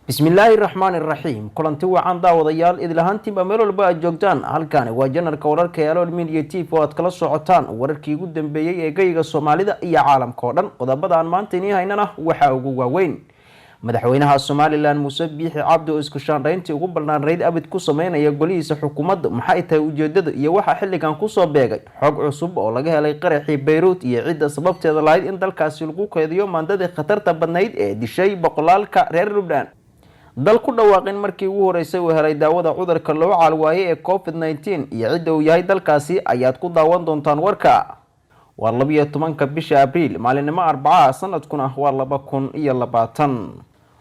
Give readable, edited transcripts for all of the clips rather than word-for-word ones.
Bismillaahi raxmaani raxiim. Kulanti wacan, daawadayaal, idlahaantiinba meel walba aad joogtaan. Halkani waa channelka wararka ee Alool Media TV oo aad kala socotaan wararkii ugu dambeeyey ee geyga Soomaalida iyo caalamka oo dhan. Qodobada aan maanta inii haynana waxaa ugu waaweyn: Madaxweynaha Somaliland Muuse Biixi Cabdi oo isku shaandhayntii ugu ballaanayd abid ku sameynaya golihiisa xukuumadda. Maxay tahay ujeedada iyo waxaa xilligan kusoo beegay? Xog cusub oo laga helay qaraxii Bayruut iyo cidda sababteeda lahayd in dalkaasi lagu keydiyo maandadii khatarta badnayd ee dishay boqolaalka reer Lubnaan. Dal ku dhawaaqin markii ugu horeysay uu helay daawada cudurka loo caalwaayay ee COVID-19 iyo cidda uu yahay dalkaasi ayaad ku daawan doontaan warka. Waa 12-ka bisha Abriil, maalinimo Arbacaha, sanadkuna waa 2020.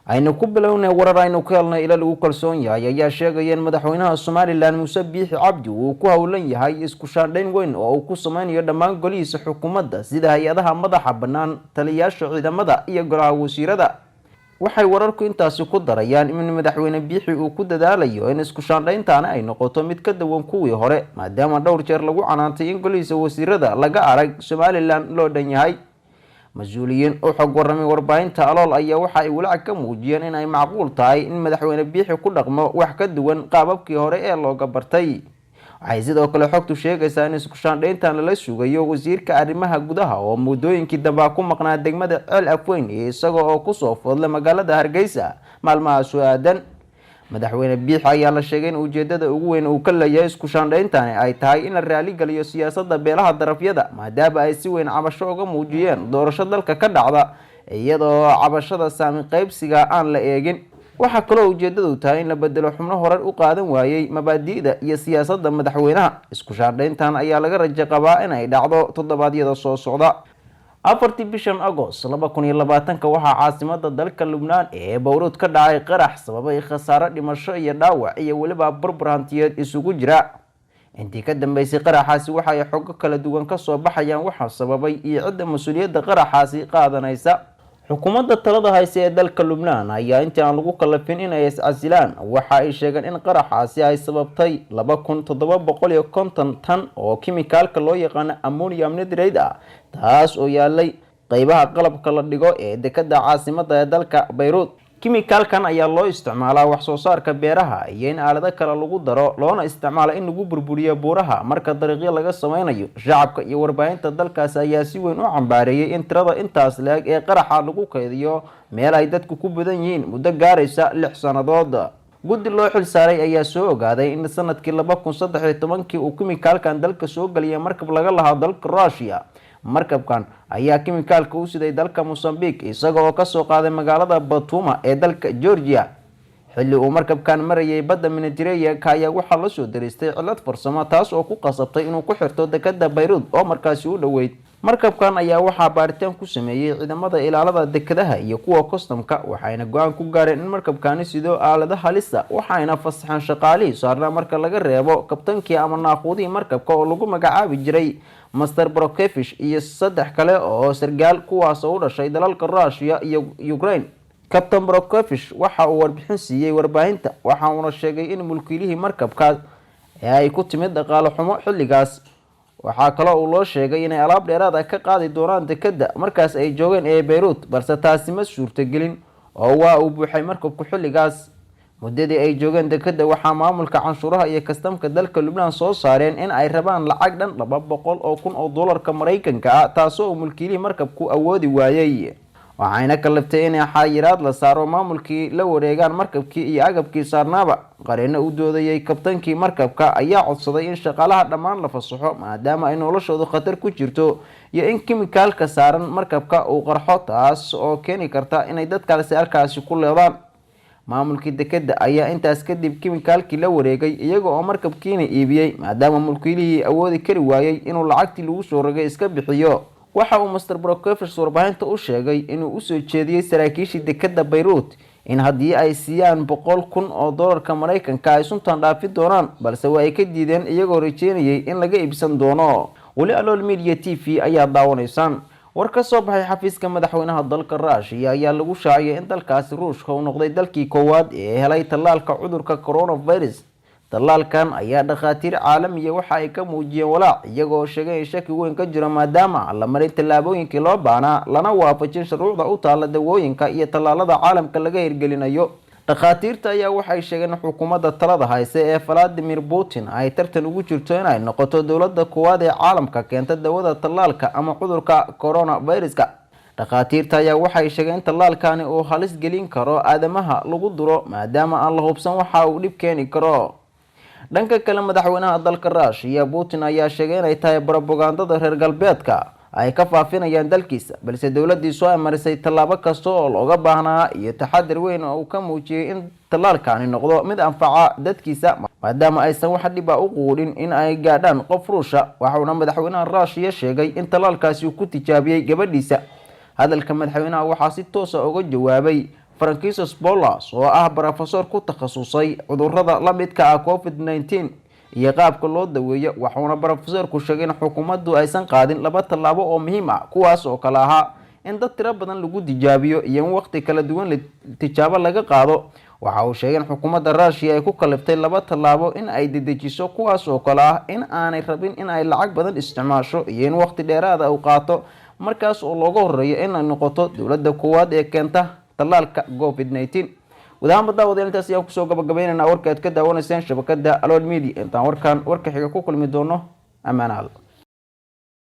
Aynu ku bilownay warar aynu ka helnay ilo lagu kalsoon yahay ayaa sheegaya in madaxweynaha Somaliland Muuse Biixi Cabdi uu ku howlan yahay isku shaandhayn weyn oo uu ku sameynayo dhammaan golihiisa xukuumadda, sida hay-adaha madaxa bannaan, taliyayaasha ciidamada iyo golaha wasiirada. Waxay wararku intaasi ku darayaan in madaxweyne Biixi uu ku dadaalayo in isku shaandhayntaani ay noqoto mid ka duwan kuwii hore, maadaama dhowr jeer lagu canaantay in golihiisa wasiirada laga arag Somaliland loo dhan yahay. Mas-uuliyiin u xog waramay warbaahinta Alool ayaa waxa ay walaac ka muujiyeen in ay macquul tahay in madaxweyne Biixi ku dhaqmo wax ka duwan qaababkii hore ee looga bartay. Waxay sidoo kale xogtu sheegaysaa in isku shaandhayntan lala sugayo wasiirka arrimaha gudaha oo muddooyinkii dambe ku maqnaa degmada Ceel Afweyn, isaga oo kusoo foodlay magaalada Hargeysa maalmaha soo aadan. Madaxweyne Biixi ayaa la sheegay in ujeedada ugu weyn uu ka leeyahay isku shaandhayntani ay tahay in la raaligeliyo siyaasadda beelaha darafyada, maadaama ay si weyn cabasho uga muujiyeen doorasho dalka ka dhacda iyadoo cabashada saami qaybsiga aan la eegin. Waxaa kaloo ujeedadu tahay in la bedelo xubno horar u qaadan waayey mabaadi'da iyo siyaasadda madaxweynaha. Isku shaandhayntan ayaa laga rajo qabaa in ay dhacdo toddobaadyada soo socda. 4-tii bishan Agost 2020-ka waxaa caasimada dalka Lubnaan ee Bowruud ka dhacay qarax sababay khasaaro dhimasho iyo dhaawac iyo weliba burbur hantiyeed isugu jira. Intii ka dambeysay qaraxaasi waxa ay xogo kala duwan kasoo baxayaan waxaa sababay iyo cidda mas-uuliyadda qaraxaasi qaadanaysa. Xukuumadda talada hayse ee dalka Lubnaan ayaa intii aan lagu kalafin inay iscasilaan waxa ay sheegeen in qaraxaasi ay sababtay 2750 tan oo kimikaalka loo yaqaano ammonium nitrate ah, taas oo yaalay qeybaha qalabka la dhigo ee dekada caasimada ee dalka Bayruud. Kimikaalkan ayaa loo isticmaalaa wax soo saarka beeraha iyo in aalado kale lagu daro, loona isticmaalo in lagu burburiyo buuraha marka dariiqyo laga sameynayo. Shacabka iyo warbaahinta dalkaasi ayaa si weyn u cambaareeyay in tirada intaas leeg ee qaraxa lagu kaydiyo meel ay dadku ku badan yihiin muddo gaaraysa 6 sannadood. Guddi loo xil saaray ayaa soo ogaaday in sanadkii 2013-kii uu kimikaalkan dalka soo geliyay markab laga lahaa dalka Rushia. Markabkan ayaa kimikaalka u siday dalka Mosambik, isaga oo kasoo qaaday magaalada Batuma ee dalka Georgia. Xilli uu markabkan marayay badda Mediterraneanka ayaa waxaa la soo dariistay cilad farsamo, taas oo ku qasabtay inuu ku xirto dekada Bayruud oo markaasi u dhoweyd. Markabkan ayaa waxaa baaritaan ku sameeyey ciidamada ilaalada dekadaha iyo kuwa customka, waxayna go-aan ku gaareen in markabkani sido aalado halisa, waxayna fasaxeen shaqaalihii saarnaa marka laga reebo kabtankii ama naaquudihii markabka oo lagu magacaabi jiray Master Brokefish iyo saddex kale oo sargaal, kuwaas oo u dhashay dalalka Rushia iyo Ukraine. Kabtan Brokefish waxa uu warbixin siiyey warbaahinta, waxa uuna sheegay in mulkiilihii markabkaas ee ay ku timid dhaqaale xumo xilligaas. Waxaa kaloo uu loo sheegay inay alaab dheeraad ah ka qaadi doonaan dekadda markaas ay joogeen ee Bayruut, balse taasi ma suurtagelin oo waa uu buuxay markabku xilligaas. Muddadii ay joogeen dekadda waxaa maamulka canshuuraha iyo kastamka dalka Lubnaan soo saareen in ay rabaan lacag dhan 200,000 oo dollarka Maraykanka ah, taasoo uu mulkiilihii markabku awoodi waayey, waxayna kaliftay inay xayiraad la saaro, maamulkii la wareegaan markabkii iyo agabkii saarnaaba. Qareeno u doodayay kabtankii markabka ayaa codsaday in shaqaalaha dhammaan la fasaxo, maadaama ay noloshoodu khatar ku jirto iyo in kimikaalka saaran markabka uu qarxo, taas oo keeni karta inay dadkaasi halkaasi ku leedaan. Maamulkii dekadda ayaa intaas kadib kimikaalkii la wareegay, iyaga oo markabkiina iibiyey, maadaama mulkiilihii awoodi kari waayey inuu lacagtii lagu soo rogay iska bixiyo. Waxa uu Master Brokefis warbaahinta u sheegay inuu usoo jeediyey saraakiishii dekadda Bayruut in haddii ay siiyaan 100,000 oo dollarka Maraykanka ay suntan dhaafi doonaan, balse waa ay ka diideen, iyagoo rajeynayay in laga iibsan doono. Weli Alool Media TV ayaa daawanaysaan. War ka soo baxay xafiiska madaxweynaha dalka Ruushiya ayaa lagu shaaciyay in dalkaasi Ruushka uu noqday dalkii koowaad ee helay tallaalka cudurka coronavirus. Tallaalkan ayaa dhakhaatiir caalamiya waxa ay ka muujiyeen walaac, iyagoo sheegay in shaki weyn ka jiro, maadaama la marin tallaabooyinkii loo baahnaa, lana waafajin shuruucda u taalla dawooyinka iyo tallaalada caalamka laga hirgelinayo. Dhakhaatiirta ayaa waxay sheegeen in xukuumadda talada hayse ee Valadimir Putin ay tartan ugu jirto inay noqoto dowladda koowaad ee caalamka keenta dawada tallaalka ama cudurka coronaviruska. Dhakhaatiirta ayaa waxay sheegeen in tallaalkani uu halis gelin karo aadamaha lagu duro, maadaama aan la hubsan waxa uu dhib keeni karo. Dhanka kale, madaxweynaha dalka Ruushiya Putin ayaa sheegay inay tahay brobagandada reer galbeedka ay ka faafinayaan dalkiisa, balse dowladiisu ay marisay tallaabo kasta oo looga baahnaa iyo taxadir weyn oo uu ka muujiyey in tallaalkani noqdo mid anfaca dadkiisa, maadaama aysan wax dhiba u quudhin in ay gaadhaan qof Ruusha. Waxauna madaxweynaha Ruushiya sheegay in tallaalkaasi uu ku tijaabiyey gabadhiisa. Hadalka madaxweynaha waxaa si toosa uga jawaabay Francisco Bolas, oo ah brofesor ku takhasusay cudurrada la midka ah COVID-19 iyo qaabka loo daweeyo. Waxuuna brofesorku sheegay in xukuumaddu aysan qaadin laba tallaabo oo muhiim ah, kuwaas oo kale ahaa in dad tiro badan lagu tijaabiyo iyo in waqti kala duwan tijaabo laga qaado. Waxa uu sheegay in xukuumadda Ruushiya ay ku kaliftay laba tallaabo in ay dedejiso, kuwaas oo kale ah in aanay rabin in ay lacag badan isticmaasho iyo in waqti dheeraada uu qaato, markaas oo looga horeeyo inay noqoto dowladda koowaad ee keenta tallaalka COVID-19. Guud ahaanba, daawadayaal, intaas ayaan kusoo gabagabaynaynaa warka aad ka daawanayseen shabakada Alool Media. Intaan warkan warka xiga ku kulmi doono, ammaan al.